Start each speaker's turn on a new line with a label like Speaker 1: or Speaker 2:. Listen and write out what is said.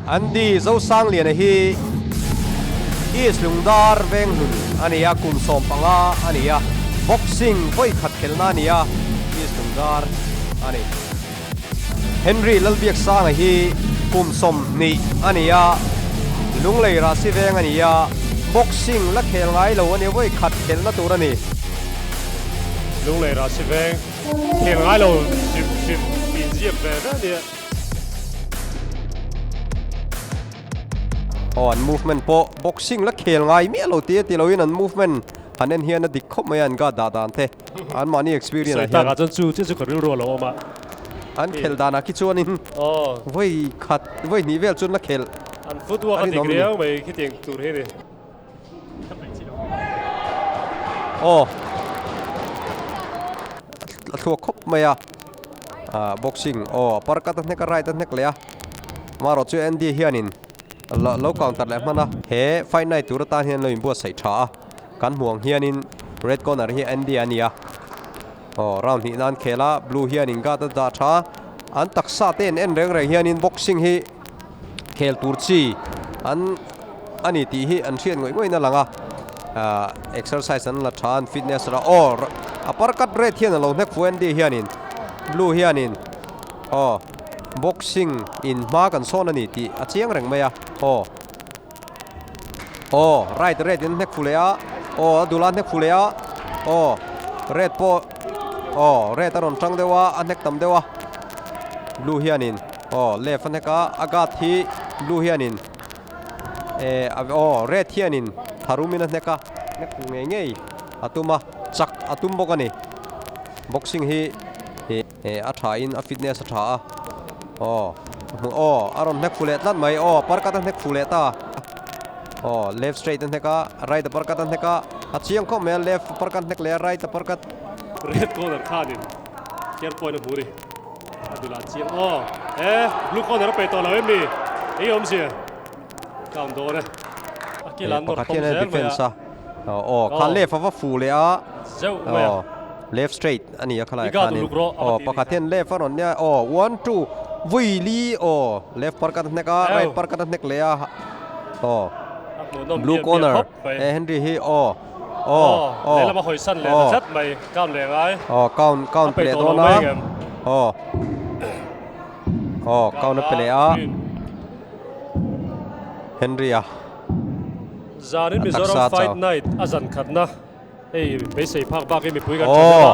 Speaker 1: Andy Zosangliana hi East Lungdar Venghlun a ni a, kum 15 a ni a, boxing vawi khat khelhna a ni a, East Lungdar a ni. Henry Lalbiaksanga hi kum 20 a ni a, Lunglei Rahsi Veng a ni a, boxing la khel ngai lo a ni, vawi khat khelhna tur a ni.
Speaker 2: Lunglei Rahsi Veng khel ngai lo hrim hrim inziak ve ve a ni a.
Speaker 1: Aw an movement pawh boxing la khel ngai miah lo tih a ti loin an movement han en hian a dik khawp mai a an guard dah dan te an mahni experience ah hian.
Speaker 2: Sawi takah chuan chu chiah chu ka rilru a lo awm a.
Speaker 1: An khelh danah khi chuanin vawi khat vawi hnih vel chuan la khelh
Speaker 2: An footwork a dik riau mai khitiang tur hi a ni.
Speaker 1: Aw a thluak khawp mai a ah boxing aw a par cut a hnek a right a hnek leh a amaherawh chu Andy hianin lo counter leh hman a he fight night tur atan hian lo inbuatsaih tha a kan hmuh ang hianin red corner hi Andy a ni a aw round hnih nan khel a blue hianin guard a dah tha a an taksa te en en reng reng hianin boxing hi. Khel tur chi an a ni tih hi an hriat ngawih ngawih in a lang a, ahh exercise an la tha an fitness ra aw a par cut red hian a lo hnek fuh Andy hianin blue hianin aw boxing in hma kan sawn a ni tih a chiang reng mai a aw aw right red in a hnek fuh leh a aw a dul a hnek fuh leh a aw red pawh aw red a rawn tang deuh a a hnek tam deuh a blue hianin. Aw left a hnek a, a guard hi blue hianin eh aw red hianin tharumin a hnek a, hnek fuh ngei ngei a tum a, chak a tum bawk a ni. Boxing hi eh a tha in a fitness a tha a, aw aw a rawn hnek fuh leh tlat mai, aw parkat a hnek fuh leh ta, aw left straight a hnek a, right a parkat a hnek a, a chiang khawp mai a left parkat hnek leh a right a parkat.
Speaker 2: Red corner khanin care point a hmu a ni. A dulah chiang aw. E blue corner a pe tawh lo em ni? Eng awmzia? Count dawn e. A kil an nawr thawm zel mai
Speaker 1: a. Aw kha left a va fuh leh a.
Speaker 2: Zeuh mai a.
Speaker 1: Left straight a ni a khalai khanin. Aw pakhat hian left a rawn nia aw one two vui li aw left par cut a hnek a right par cut a hnek leh a. Aw blue corner e Henry hi aw.
Speaker 2: Aw aw lehlam a hawi san leh ta tlat mai count leh ngai
Speaker 1: aw count count pe leh dawn a aw aw count a pe leh a Henry a
Speaker 2: Zanin Mizoram fight night a zan khatna hei beisei phak bak hi mipui kan tha deuh a.